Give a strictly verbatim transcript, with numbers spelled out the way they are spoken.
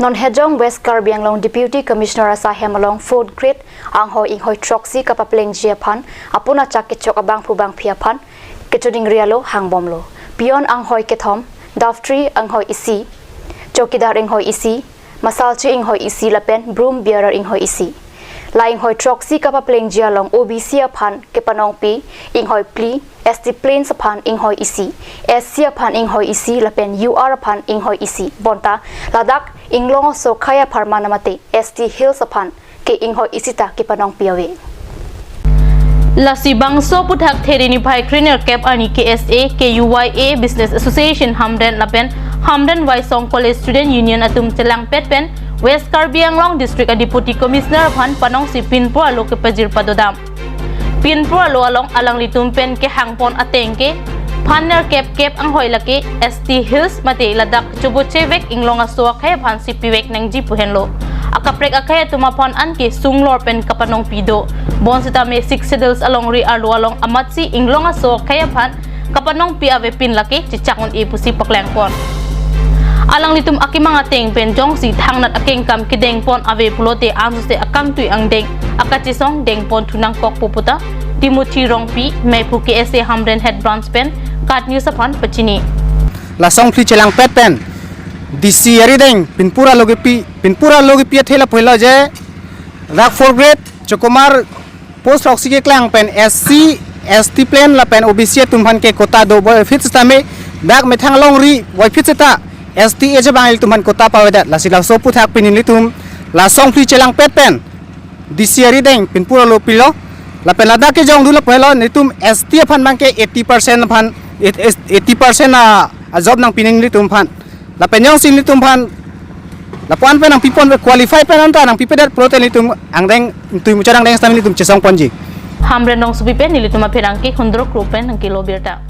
Non Hejong West Karbi Anglong Deputy Commissioner asaihem along fourth grade anghoi inghoi throksi kapaplengji aphan apun achak kechok abangphu bangphi aphan kechoningri alo hangbomlo. Peon anghoi kethom, daftri anghoi isi, chowkidar inghoi isi, masalchi inghoi isi lapen broom bearer inghoi isi. La inghoi throksi kapaplengji along O B C aphan kepanongpi inghoi phli, S T plains aphan inghoi isi, S C aphan inghoi isi lapen U R aphan inghoi isi. Bonta ladak inglong aso akhei apharman amate S T Hills aphan ke inghoi isi ta kepanongpi ave. Lasi bangso aphuthak Theri niphai krenerkep arni K S A, K U Y A, Business Association Hamren lapen Hamren Waisong College Student Union atum chelangpet pen West Karbi Anglong District a Deputy Commissioner aphan panongsi pinpur alo kepajir padodam. Pinpur alo along alanglitum pen kehangpon ateng ke phan nerkep kep anghoi lake S T Hills mate ladak chobochevek inglong aso akhei aphansi pivek nangji pu henlo. Akaprek akhei atum aphan anke sunglor pen kapanongpi do. Bonsitame Sixth Schedule alongri arlo along amatsi inglong aso akhei aphan kapanongpi avepin lake chechak un-e pusi paklangpon. Alanglitum akemang ateng pen jongsi thangnat akengkam kedengpon ave pulote ansose akangtui angdeng akachesong dengpon thu nangkokpo puta Timothy Rongpi, meiphu K S A Hamren Head Branch pen KAT News aphan pachini. Lason phli chelangpet pen D C arideng pinpur alo kepi, pinpur alo kepi athe lapu helo je rak fourth grade chokomar post throksi keklang pen S C, S T plain lapen O B C atum aphan ke quota do, puvoiphit sitame dak methang alongri puvoiphit seta S T age abang ilitum aphan quota pavedet. Lasi laso aphuthak pini nelitum lason phli chelangpet pen D C arideng pinpur alo pilo. Lapen ladak kejongdun lapu helo nelitum S T aphan abang ke eighty percent aphan, eighty percent a, a job nangpi nang nelitum aphan. Lapen jongsi nelitum aphan lapu-an pen nangpipon, qualify pen anta nangpipedet pulote nelitum angdeng, tui muchot angdeng sitame nelitum chesongponji. Hamren Rongsopi pen nelitum apherangke Hundro Kro pen nangkelo birta.